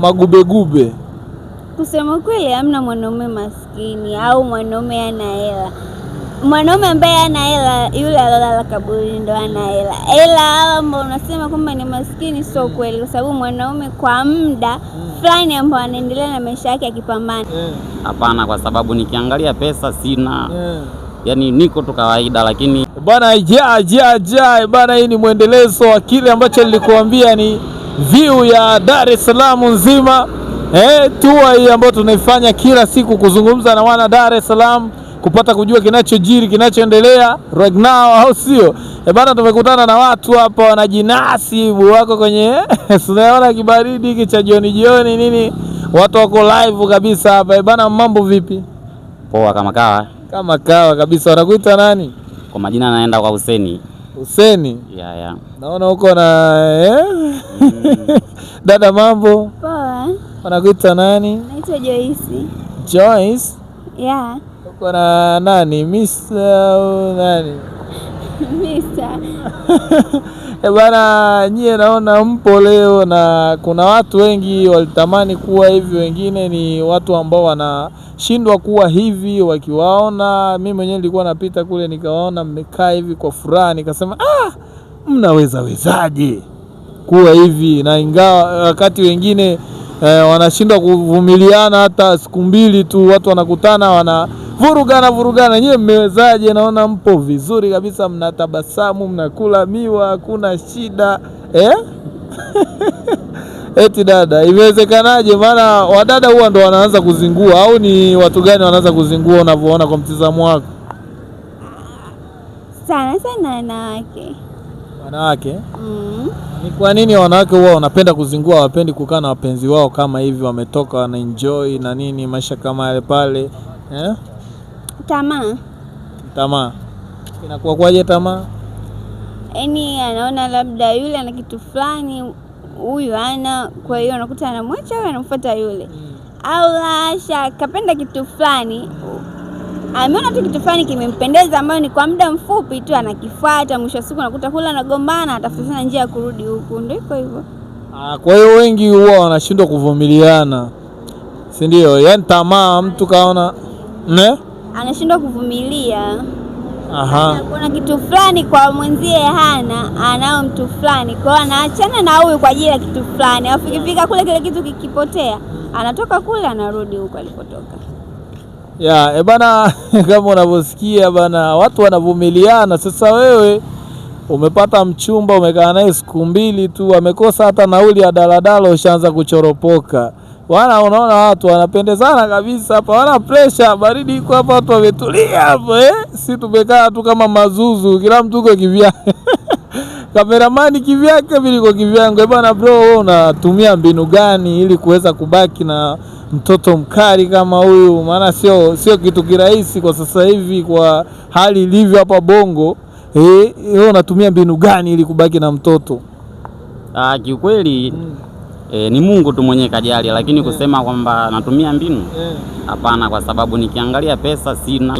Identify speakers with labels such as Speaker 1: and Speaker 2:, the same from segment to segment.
Speaker 1: Magubegube?
Speaker 2: Kusema kweli, hamna mwanaume maskini au mwanaume ana hela. Mwanaume ambaye ana hela yule alolala kaburini ndo ana hela. Ila hao ambao unasema kwamba ni maskini sio kweli, kwa sababu mwanaume kwa muda fulani ambao anaendelea na maisha yake akipambana.
Speaker 3: Hapana, kwa sababu nikiangalia pesa sina, yaani niko tu kawaida, lakini
Speaker 1: Bana ja ja ja bana, hii ni mwendelezo wa kile ambacho nilikuambia ni view ya Dar es Salaam nzima. Tour hii ambayo tunaifanya kila siku kuzungumza na wana Dar es Salaam kupata kujua kinachojiri, kinachoendelea right now, au sio? Bana, tumekutana na watu hapa wanajinasibu, wako kwenye tunaona kibaridi hiki cha jioni jioni nini, watu wako live kabisa hapa. Bana, mambo vipi?
Speaker 3: Poa kama kawa.
Speaker 1: Kama kawa kabisa. Wanakuita nani?
Speaker 3: Kwa majina naenda kwa Huseni.
Speaker 1: Huseni?
Speaker 3: Yeah.
Speaker 1: Naona uko na eh? Dada, mambo?
Speaker 2: Poa.
Speaker 1: Wanakuita nani?
Speaker 2: Naitwa Joyce.
Speaker 1: Joyce?
Speaker 2: Yeah.
Speaker 1: Uko na nani? Miss au nani?
Speaker 2: Mr.
Speaker 1: Bana, nyie naona mpo leo na kuna watu wengi walitamani kuwa hivi, wengine ni watu ambao wanashindwa kuwa hivi wakiwaona. Mimi mwenyewe nilikuwa napita kule nikawaona mmekaa hivi kwa furaha, nikasema mnaweza wezaje kuwa hivi, na ingawa wakati wengine wanashindwa kuvumiliana hata siku mbili tu, watu wanakutana wana vurugana vurugana. Nyie mmewezaje? Naona mpo vizuri kabisa, mnatabasamu, mnakula miwa, hakuna shida eh? Eti dada, imewezekanaje? Maana wadada huwa ndo wanaanza kuzingua, au ni watu gani wanaanza kuzingua unavyoona kwa mtizamo wako?
Speaker 2: Sana sana wanawake.
Speaker 1: Wanawake?
Speaker 2: Mm.
Speaker 1: Ni kwa nini wanawake huwa wanapenda kuzingua, hawapendi kukaa na wapenzi wao kama hivi, wametoka wana enjoy na nini, maisha kama yale pale eh?
Speaker 2: Tamaa.
Speaker 1: Tamaa inakuwa kwaje tamaa?
Speaker 2: Yaani anaona labda yule ana kitu fulani, huyu hana, kwa hiyo anakuta anamwacha au anamfuata yule. Au la hasha, kapenda kitu fulani, ameona tu kitu fulani kimempendeza, ambayo ni kwa muda mfupi tu anakifuata, mwisho wa siku anakuta kule anagombana, atafuta sana njia ya kurudi huku, ndio iko hivyo.
Speaker 1: Kwa hiyo wengi huwa wanashindwa kuvumiliana, si ndio? Yaani tamaa, mtu kaona ne?
Speaker 2: Anashindwa kuvumilia.
Speaker 1: Aha.
Speaker 2: Kuna kitu fulani kwa mwenzie hana, anao mtu fulani, kwa hiyo anaachana na huyu kwa ajili ya kitu fulani, alafu ikifika kule kile kitu kikipotea, anatoka kule anarudi huko alipotoka.
Speaker 1: Ya, bana kama unavyosikia bana, watu wanavumiliana. Sasa wewe umepata mchumba, umekaa naye siku mbili tu, amekosa hata nauli ya daladala, ushaanza kuchoropoka. Wana unaona watu wanapendezana kabisa hapa, wana pressure, baridi iko hapa, watu wametulia hapo eh? Si tumekaa tu kama mazuzu, kila mtu uko kivyake. Kameramani kivyake, mimi niko kivyangu. Bana bro, wewe unatumia mbinu gani ili kuweza kubaki na mtoto mkali kama huyu? Maana sio kitu kirahisi kwa sasa hivi kwa hali ilivyo hapa Bongo. Wewe unatumia mbinu gani ili kubaki na mtoto?
Speaker 3: Kiukweli ni Mungu tu mwenyewe kajali, lakini kusema kwamba natumia mbinu hapana, kwa sababu nikiangalia pesa sina.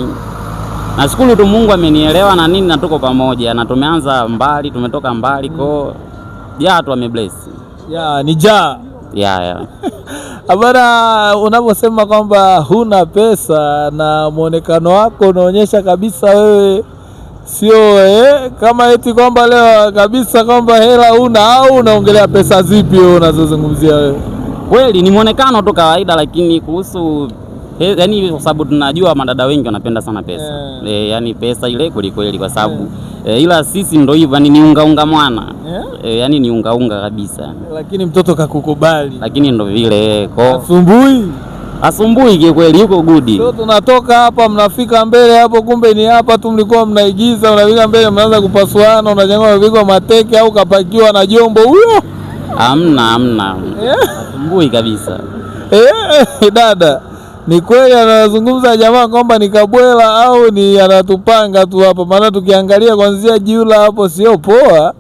Speaker 3: Nashukuru tu Mungu amenielewa na nini na tuko pamoja na tumeanza mbali, tumetoka mbali, kwa ja tu amebless.
Speaker 1: Ya, ni ja.
Speaker 3: Yeah.
Speaker 1: Abana, unaposema kwamba huna pesa na muonekano wako unaonyesha kabisa wewe sio kama eti kwamba leo kabisa kwamba hela huna, au unaongelea pesa zipi wewe unazozungumzia wewe?
Speaker 3: Kweli ni muonekano tu kawaida, lakini kuhusu yani kwa sababu tunajua madada wengi wanapenda sana pesa. Yani pesa ile kweli kweli, kwa sababu ila sisi ndo hivyo, yani ni unga unga mwana. Yani ni unga unga kabisa.
Speaker 1: Lakini mtoto kakukubali.
Speaker 3: Lakini ndo vile ko
Speaker 1: asumbui.
Speaker 3: Asumbui kikweli, yuko good.
Speaker 1: Sio tunatoka hapa mnafika mbele hapo, kumbe ni hapa tu mlikuwa mnaigiza, unafika mbele mnaanza kupasuana, unajangwa unapigwa mateke au kapakiwa na jombo huyo.
Speaker 3: Hamna. Asumbui kabisa.
Speaker 1: Dada, ni kweli anazungumza jamaa kwamba ni kabwela au ni anatupanga tu hapa? Maana tukiangalia kuanzia jula hapo sio poa.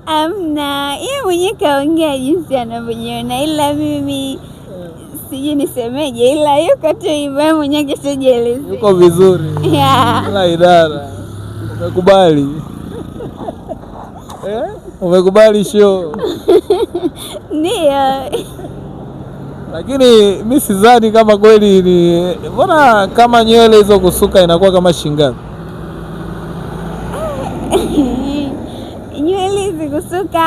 Speaker 2: Amna, yeye mwenyewe kaongea jinsi anavyojiona, ila mimi sijui nisemeje, ila yuko tu hivyo mwenyewe kishajielezea.
Speaker 1: Yuko vizuri.
Speaker 2: Yeah.
Speaker 1: Ila idara umekubali? Umekubali show?
Speaker 2: Ndio.
Speaker 1: Lakini mi sidhani kama kweli ni, mbona kama nywele hizo kusuka inakuwa kama shingapi?
Speaker 2: Nywele hizi kusuka,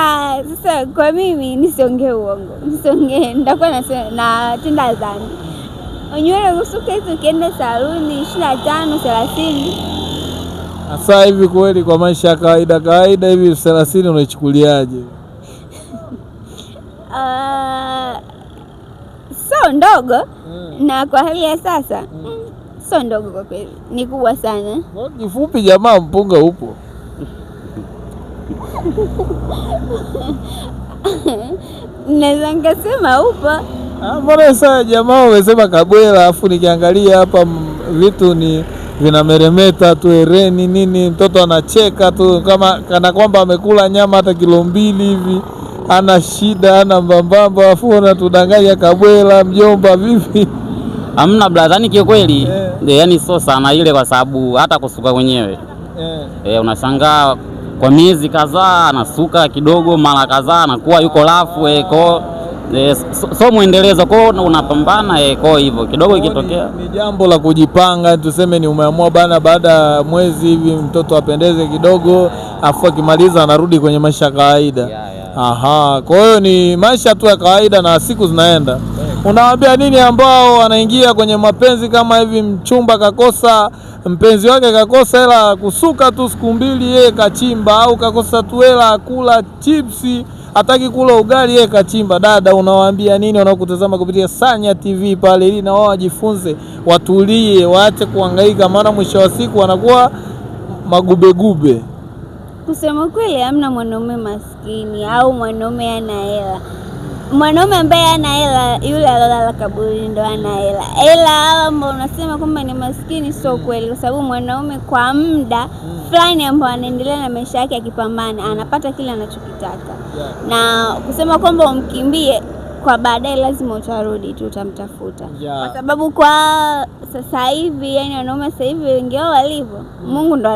Speaker 2: sasa kwa mimi nisiongee uongo, nisiongee, nitakuwa natenda dhambi. Nywele kusuka hizi ukienda saluni 25, 30.
Speaker 1: Sasa hivi kweli kwa maisha ya kawaida kawaida hivi 30 unaichukuliaje?
Speaker 2: So ndogo na kwa hali ya sasa so ndogo kwa kweli, ni kubwa sana.
Speaker 1: Kwa kifupi jamaa, mpunga upo.
Speaker 2: Naweza nikasema upo.
Speaker 1: Mbona sasa jamaa umesema kabwela, afu nikiangalia hapa vitu ni vinameremeta tu, hereni nini, mtoto anacheka tu kama kana kwamba amekula nyama hata kilo 2 hivi, ana shida, ana mbambamba, afu unatudanganya kabwela mjomba, vipi?
Speaker 3: Hamna brother, yani kiukweli yani sio sana ile, kwa sababu hata kusuka mwenyewe unashangaa kwa miezi kadhaa anasuka kidogo, mara kadhaa anakuwa yuko rafu ko so mwendelezo ko unapambana ko hivyo kidogo ikitokea.
Speaker 1: Ni jambo la kujipanga, tuseme ni umeamua bana, baada ya mwezi hivi mtoto apendeze kidogo, afu akimaliza anarudi kwenye maisha ya kawaida. Aha, kwa hiyo ni maisha tu ya kawaida na siku zinaenda. Unawaambia nini ambao wanaingia kwenye mapenzi kama hivi, mchumba kakosa, mpenzi wake kakosa hela kusuka tu siku 2 yeye kachimba, au kakosa tu hela kula chipsi, hataki kula ugali yeye kachimba. Dada, unawaambia nini wanaokutazama kupitia Sanya TV pale, ili na wao wajifunze, watulie, waache kuhangaika, maana mwisho wa siku wanakuwa magubegube?
Speaker 2: Kusema kweli, hamna mwanaume maskini au mwanaume hana hela. Mwanaume ambaye hana hela yule alolala kaburini ndo hana hela. Hela hawa ambao unasema kwamba ni maskini sio kweli, kwa sababu mwanaume kwa muda fulani ambao anaendelea na maisha yake akipambana, anapata kile anachokitaka. Na kusema kwamba umkimbie kwa baadaye, lazima utarudi tu, utamtafuta. Kwa sababu kwa sasa hivi, yani wanaume sasa hivi wengi wao walivyo, Mungu ndo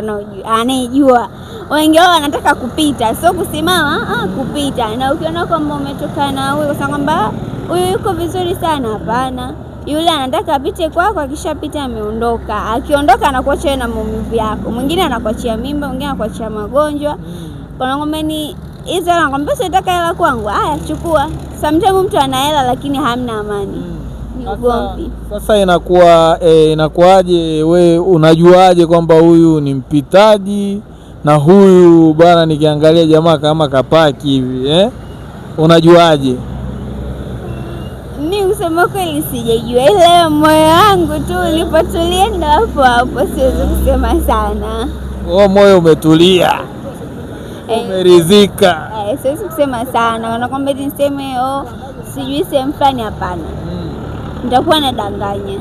Speaker 2: anayejua. Wengi wao wanataka kupita, sio kusimama, kupita. Na ukiona kwamba umetoka na huyu kwa kwamba huyu yuko vizuri sana, hapana. Yule anataka apite kwako, akishapita ameondoka. Akiondoka anakuacha na maumivu yako. Mwingine anakuachia mimba, mwingine anakuachia magonjwa. Kwa ngombe ni hizo, anakuambia sitaka hela kwangu. Haya, chukua. Sometimes mtu ana hela lakini hamna amani. Ni ugomvi.
Speaker 1: Sasa inakuwa inakuaje, we unajuaje kwamba huyu ni mpitaji na huyu bwana nikiangalia jamaa kama kapaki hivi Unajuaje?
Speaker 2: Mimi kusema kweli sijajua, ila moyo wangu tu ulipotulia ndo hapo hapo, siwezi kusema sana.
Speaker 1: Moyo umetulia, umeridhika.
Speaker 2: Siwezi kusema sana, nakwambia niseme sijui sehemu fulani, hapana. Nitakuwa nadanganya.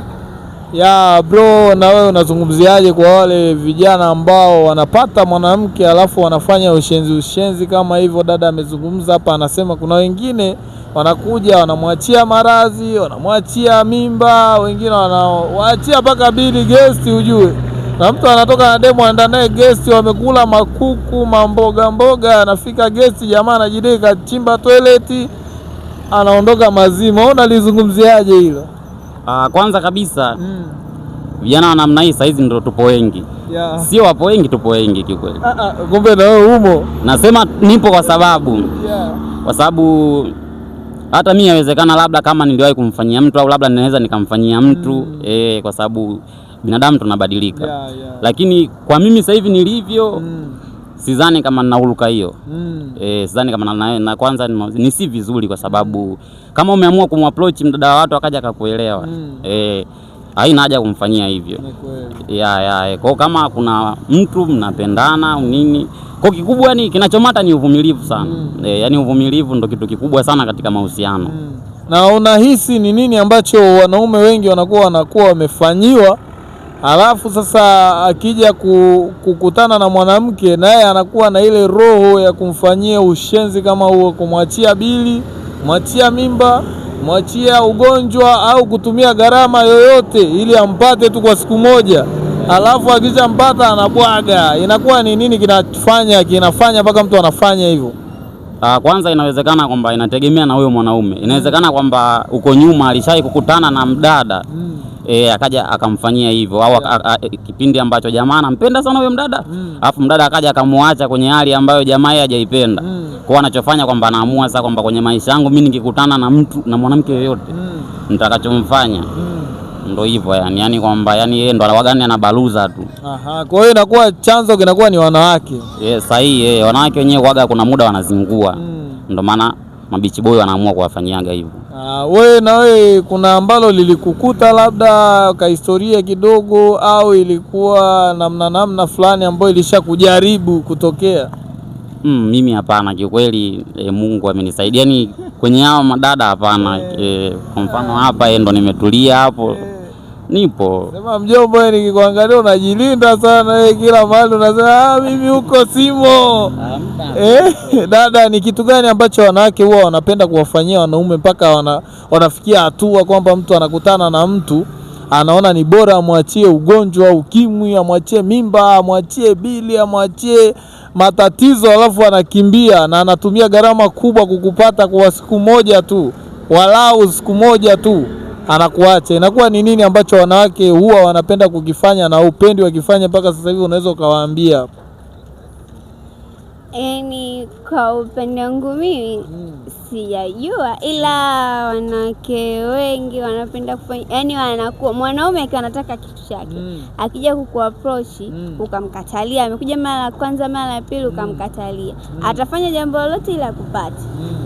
Speaker 1: Ya bro, na wewe unazungumziaje kwa wale vijana ambao wanapata mwanamke alafu wanafanya ushenzi kama hivyo? Dada amezungumza hapa, anasema kuna wengine wanakuja wanamwachia maradhi, wanamwachia mimba, wengine wanawaachia mpaka bili guest, ujue. Na mtu anatoka na demo anaenda naye guest, wamekula makuku, mamboga mboga, anafika guest jamaa anajidai kachimba toilet, anaondoka mazima. Wewe unalizungumziaje hilo?
Speaker 3: Kwanza kabisa vijana wa namna hii saizi ndio tupo wengi. Sio wapo wengi, tupo wengi kiukweli.
Speaker 1: Kumbe na wewe umo.
Speaker 3: Nasema nipo kwa sababu kwa sababu hata mimi inawezekana labda kama niliwahi kumfanyia mtu au labda ninaweza nikamfanyia mtu kwa sababu binadamu tunabadilika. Lakini kwa mimi sasa hivi nilivyo sidhani kama nina huruka hiyo. Sidhani kama na kwanza ni si vizuri, kwa sababu kama umeamua kumapproach mdada wa watu akaja akakuelewa, haina haja kumfanyia hivyo. Kwa kama kuna mtu mnapendana nini, kwa kikubwa ni kinachomata ni uvumilivu sana. Yani uvumilivu ndo kitu kikubwa sana katika mahusiano.
Speaker 1: Na unahisi ni nini ambacho wanaume wengi wanakuwa wamefanyiwa, alafu sasa akija kukutana na mwanamke naye anakuwa na ile roho ya kumfanyia ushenzi kama huo, kumwachia bili, mwachia mimba, mwachia ugonjwa, au kutumia gharama yoyote ili ampate tu kwa siku moja, alafu akishampata anabwaga? Inakuwa ni nini kinafanya mpaka mtu anafanya hivyo?
Speaker 3: Kwanza inawezekana kwamba inategemea na huyo mwanaume. Inawezekana kwamba uko nyuma alishawahi kukutana na mdada akaja akamfanyia hivyo au kipindi ambacho jamaa anampenda sana huyo mdada, alafu mdada akaja akamwacha kwenye hali ambayo jamaa yeye hajaipenda. Kwa anachofanya kwamba anaamua sasa kwamba kwenye maisha yangu mimi nikikutana na mtu na mwanamke yoyote nitakachomfanya ndo hivyo yani, yani kwamba yani yeye ndo anawagani anabaluza tu.
Speaker 1: Aha, kwa hiyo inakuwa chanzo kinakuwa ni wanawake.
Speaker 3: Sahihi, wanawake wenyewe waga kuna muda wanazingua. Ndo maana mabichi boy wanaamua kuwafanyiaga hivyo.
Speaker 1: Wewe na wewe kuna ambalo lilikukuta labda kahistoria kidogo au ilikuwa namna namna fulani ambayo ilishakujaribu kutokea?
Speaker 3: Mimi hapana kiukweli, Mungu amenisaidia yani kwenye hao madada hapana. Kwa mfano hapa ndo nimetulia hapo. Nipo.
Speaker 1: Sema mjomba, wewe nikikuangalia unajilinda sana, kila mahali unasema mimi huko simo. Dada, ni kitu gani ambacho wanawake huwa wanapenda kuwafanyia wanaume mpaka wanafikia hatua kwamba mtu anakutana na mtu anaona ni bora amwachie ugonjwa ukimwi, amwachie mimba, amwachie bili, amwachie matatizo, alafu anakimbia na anatumia gharama kubwa kukupata kwa siku moja tu, walau siku moja tu anakuacha. Inakuwa ni nini ambacho wanawake huwa wanapenda kukifanya na upendi wakifanya mpaka sasa hivi unaweza ukawaambia?
Speaker 2: Yaani kwa upande wangu mimi sijajua, ila wanawake wengi wanapenda kufanya, yani wanakuwa mwanaume akiwa anataka kitu chake akija kukuapproach ukamkatalia, amekuja mara ya kwanza mara ya pili ukamkatalia, atafanya jambo lolote ili akupate.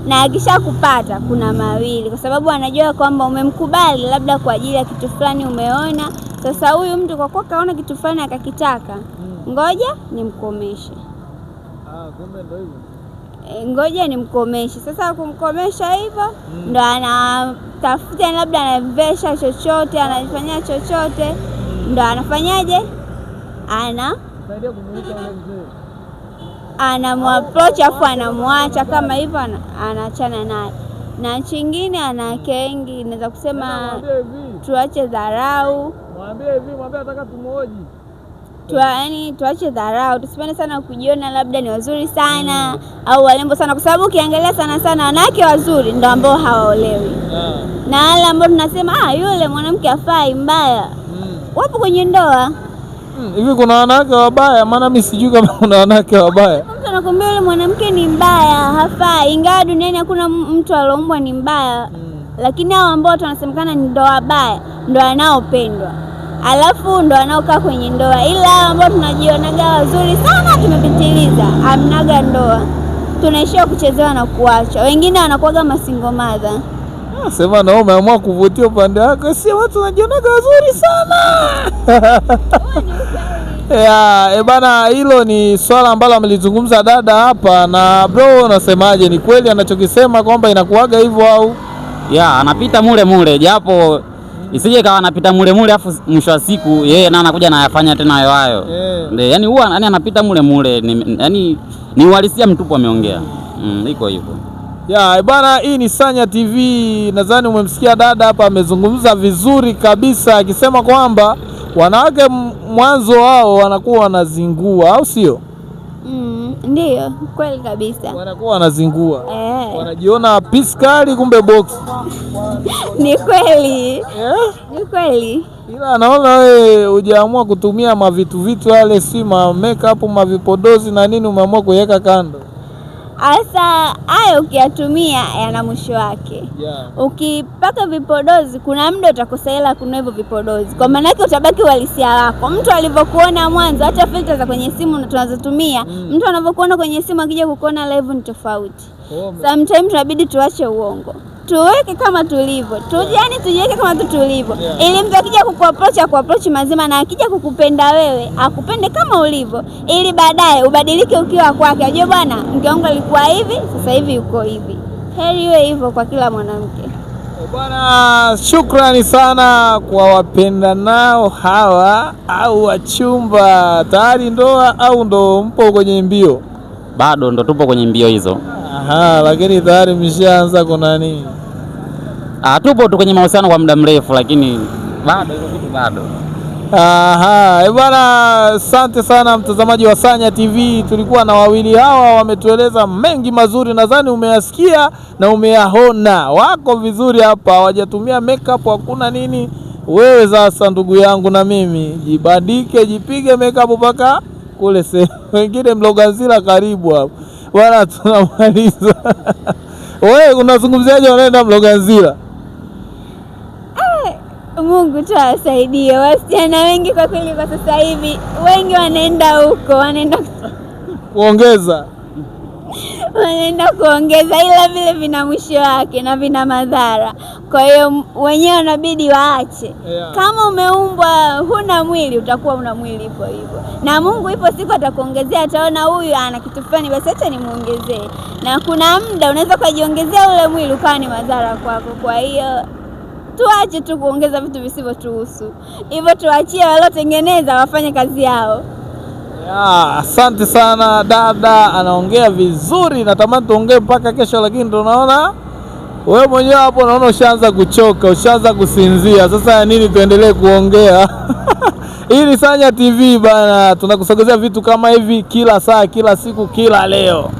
Speaker 2: Na akishakupata kuna mawili, kwa sababu anajua kwamba umemkubali labda kwa ajili ya kitu fulani umeona. Sasa huyu mtu kwa kuwa kaona kitu fulani akakitaka, ngoja nimkomeshe.
Speaker 1: Kumbe ndio hivyo.
Speaker 2: Ngoja nimkomeshe. Sasa kumkomesha hivyo ndo anatafuta labda anavesha chochote, anafanyia chochote, ndo anafanyaje? Anamapproach afu anamwacha kama hivyo, anaachana naye. Na chingine anawake wengi naweza kusema tuache dharau.
Speaker 1: Mwambie hivi, mwambie nataka tumuoji.
Speaker 2: Yaani tuache dharau, tusipende sana kujiona labda ni wazuri sana au warembo sana, kwa sababu ukiangalia sana sana wanawake wazuri ndio ambao hawaolewi. Na wale ambao tunasema yule mwanamke afai mbaya, wapo kwenye ndoa.
Speaker 1: Hivi kuna wanawake wabaya? Maana mimi sijui kama kuna wanawake wabaya.
Speaker 2: Mtu anakuambia yule mwanamke ni mbaya, hafai, ingawa duniani hakuna mtu alioumbwa ni mbaya. Lakini hao ambao tunasemekana ni ndoa baya ndio wanaopendwa, alafu ndo wanaokaa kwenye ndoa. Ila ambao tunajionaga wazuri sana tumepitiliza, amnaga ndoa, tunaishia kuchezewa na kuacha. Wengine wanakuwaga masingo mother.
Speaker 1: Sema na umeamua kuvutia upande wako, si watu wanajionaga wazuri sana. Ya, bana, hilo ni swala ambalo amelizungumza dada hapa. Na bro, unasemaje? Ni kweli anachokisema kwamba inakuaga hivyo au?
Speaker 3: Ya, anapita mule mule, japo isije kawa anapita mule mule afu mwisho wa siku yeye na anakuja na yafanya tena hayo hayo. Yaani huwa yani anapita mule mule, yani ni uhalisia mtupu ameongea. Iko hivyo.
Speaker 1: Ya, bana, hii ni Sanya TV. Nadhani umemsikia dada hapa amezungumza vizuri kabisa akisema kwamba wanawake mwanzo wao wanakuwa wanazingua, au sio?
Speaker 2: Ndio, kweli kabisa.
Speaker 1: Wanakuwa wanazingua. Wanajiona piskali kumbe box.
Speaker 2: Ni kweli. Ni kweli.
Speaker 1: Ila naona wewe hujaamua kutumia mavitu vitu yale, si ma makeup, mavipodozi na nini, umeamua kuiweka kando.
Speaker 2: Asa hayo ukiyatumia yana mwisho wake. Ukipaka vipodozi kuna muda utakosa hela kununua hivyo vipodozi. Kwa maana yake utabaki uhalisia wako. Mtu alivyokuona mwanzo, hata filter za kwenye simu tunazotumia, mtu anavyokuona kwenye simu akija kukuona live ni tofauti. Sometimes tunabidi tuache uongo. Tuweke kama tulivyo. Yaani tujiweke kama tu tulivyo. Ili mtu akija kukuapproach akuapproach mazima, na akija kukupenda wewe akupende kama ulivyo, ili baadaye ubadilike ukiwa kwake. Ajue bwana, mke wangu alikuwa hivi, sasa hivi yuko hivi. Heri iwe hivyo kwa kila mwanamke.
Speaker 1: Bwana, shukrani sana kwa wapenda nao hawa au wachumba. Tayari ndoa au ndo mpo kwenye mbio?
Speaker 3: Bado ndo tupo kwenye mbio hizo.
Speaker 1: Aha, lakini tayari mshaanza kuna nini?
Speaker 3: Tupo tu kwenye mahusiano kwa muda mrefu, lakini bado hizo vitu bado.
Speaker 1: Aha, bwana, asante sana mtazamaji wa Sanya TV. Tulikuwa na wawili hawa wametueleza mengi mazuri, nadhani umeyasikia na umeyaona. Wako vizuri hapa, hawajatumia makeup, hakuna nini. Wewe sasa ndugu yangu na mimi, jibandike, jipige makeup mpaka kule sehemu wengine Mloganzila karibu hapo. Bwana, tunamaliza. Wewe unazungumziaje wanaenda Mloganzila?
Speaker 2: Mungu tu awasaidie. Wasichana wengi kwa kweli, kwa sasa hivi wengi wanaenda huko, wanaenda
Speaker 1: Kuongeza
Speaker 2: wanaenda kuongeza, ila vile vina mwisho wake na vina madhara. Kwa hiyo wenyewe wanabidi waache.
Speaker 1: Yeah.
Speaker 2: Kama umeumbwa huna mwili, utakuwa una mwili hivyo hivyo, na Mungu ipo siku atakuongezea, ataona huyu ana kitu fulani, basi acha nimuongezee. Na kuna muda unaweza ukajiongezea ule mwili ukawa ni madhara kwako. Kwa hiyo tuache tu kuongeza vitu visivyotuhusu, hivyo tuachie waliotengeneza wafanye kazi yao.
Speaker 1: Ya, asante sana dada, anaongea vizuri. Natamani tuongee mpaka kesho, lakini tunaona wewe mwenyewe hapo, naona ushaanza kuchoka, ushaanza kusinzia. Sasa ya nini tuendelee kuongea? Hii ni Sanya TV bana, tunakusogezea vitu kama hivi kila saa, kila siku, kila leo.